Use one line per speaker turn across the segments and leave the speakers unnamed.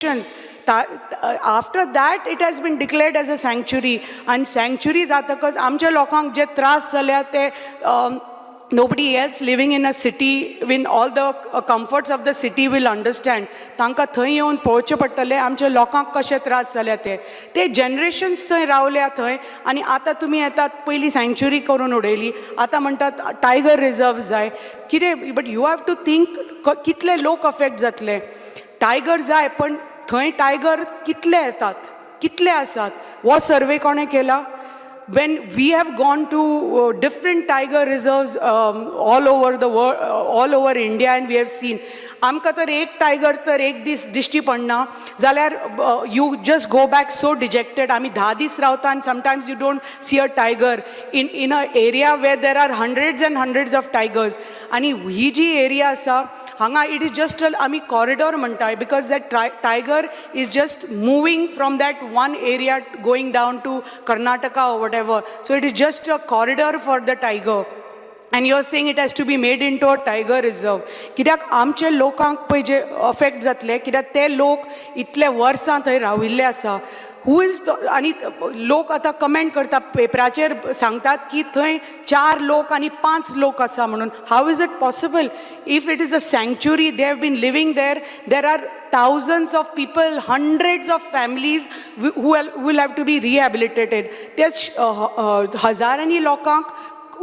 After that it has been declared as a sanctuary. आनी sanctuary जातकच आमच्या लोकांक जे त्रास जाल्या ते nobody else living in a city in all the comforts of the city will understand. तांकां थंय येवन पळोवचें पडटलें आमच्या लोकांक कशे त्रास जाल्या ते. ते जनरेशन्स थंय रावल्या थंय आनी आतां तुमी येतात, पयलीं सँक्च्युरी करून उडयली, आतां म्हणटात टायगर रिजर्व जाय. कितें? But you have to think कितले लोक अफेक्ट जातले. टायगर जाय, पण थंय टायगर कितले येतात, कितले आसात, हो सर्वे कोणें केला? When we have gone to different tiger reserves all over the world, all over India, and we have seen, आमकां तर एक टायगर तर एक दीस दिश्टी पडना जाल्यार you just go back so dejected. आमी 10 दीस रावता आनी sometimes you don't see a tiger in a area where there are hundreds and hundreds of tigers. आनी ही जी एरिया आसा हांगा, it is just आमी कॉरिडॉर म्हणटा because that tiger is just moving from that one area going down to Karnataka or whatever. So it is just a corridor for the tiger. And you are saying it has to be made into a tiger reserve. कित्याक आमचे लोकांक पळय जे affect जातले, कित्याक ते लोक इतले वर्सां थंय राविल्ले आसा. Who is आनी लोक आतां कमेंट करता, पेपराचेर सांगतात की थंय चार लोक आनी पांच लोक आसा म्हणून. How is it possible? If it is a sanctuary, they have been living there. There are thousands of people, hundreds of families who will have to be rehabilitated. त्या हजारांनी लोकांक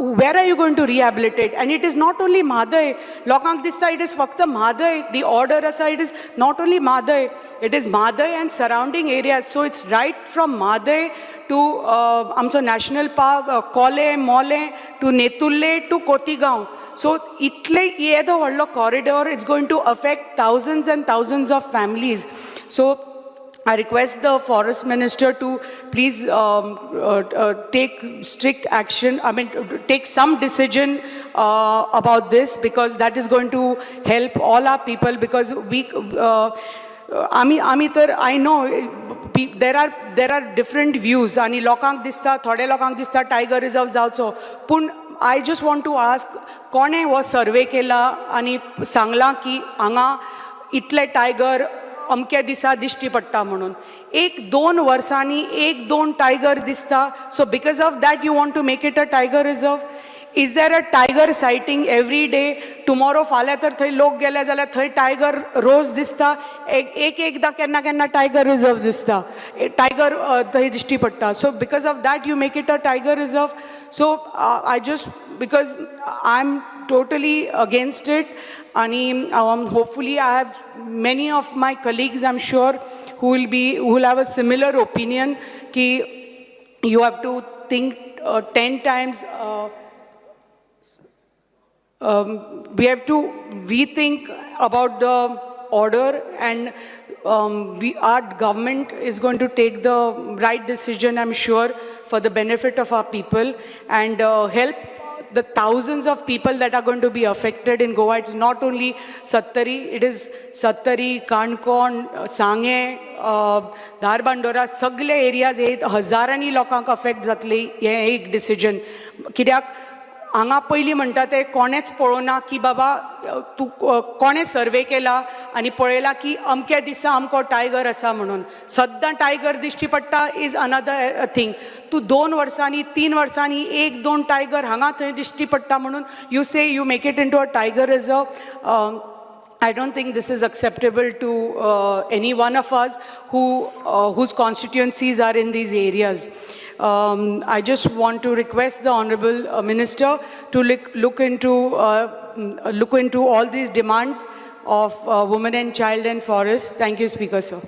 where are you going to rehabilitate? And it is not only Mhadei. लोकांक दिसता it is फक्त Mhadei. The order आसा, it is not only Mhadei, it is Mhadei and surrounding areas. So it's right from Mhadei to आमचो national park, कोले, मोले, two नेतुर्ले, two Cotigao. So इतले येदो व्हडलो corridor, it's going to affect thousands and thousands of families. So I request the forest minister to please take strict action, I mean, to take some decision about this, because that is going to help all our people, because we, आमी तर, I know there are different views आनी लोकांक दिसता, थोड्या लोकांक दिसता tiger reserve जावचो. पूण I just want to ask, कोणें हो सर्वे केला आनी सांगलां की हांगा इतले टायगर अमक्या दिसा दिश्टी पडटा म्हणून? एक दोन वर्सांनी एक दोन टायगर दिसता, so because of that you want to make it a tiger reserve? Is there a tiger sighting every day? Tomorrow, फाल्यां तर थंय लोक गेले जाल्यार थंय टायगर रोज दिसता, एक एक एकदां केन्ना केन्ना टायगर रिजर्व दिसता, टायगर थंय दिश्टी पडटा, so because of that you make it a tiger reserve? So I just, because I am totally against it. आणि hopefully I have many of my colleagues, I'm sure, who will have a similar opinion की you have to think 10 times. We have to rethink about the order and our government is going to take the right decision, I'm sure, for the benefit of our people and help the thousands of people that are going to be affected in Goa. It's not only Sattari, it is Sattari, Canacona, Sange, Dharbandora, सगळे areas हे हजारांनी लोकांक affect जातली हें एक decision. कित्याक हांगा पयलीं म्हणटा ते कोणेच पळोवना की बाबा तूं कोणें सर्वे केला आनी पळयला की अमक्या दिसा अमको टायगर आसा म्हणून. सद्दां टायगर दिश्टी पडटा is another thing. तूं 2 वर्सांनी, 3 वर्सांनी एक दोन टायगर हांगा थंय दिश्टी पडटा म्हणून you say you make it into a tiger reserve. I don't think this is acceptable to any one of us whose constituencies are in these areas. I just want to request the Honorable Minister to look into all these demands of women and child and forest. Thank you, Speaker, sir.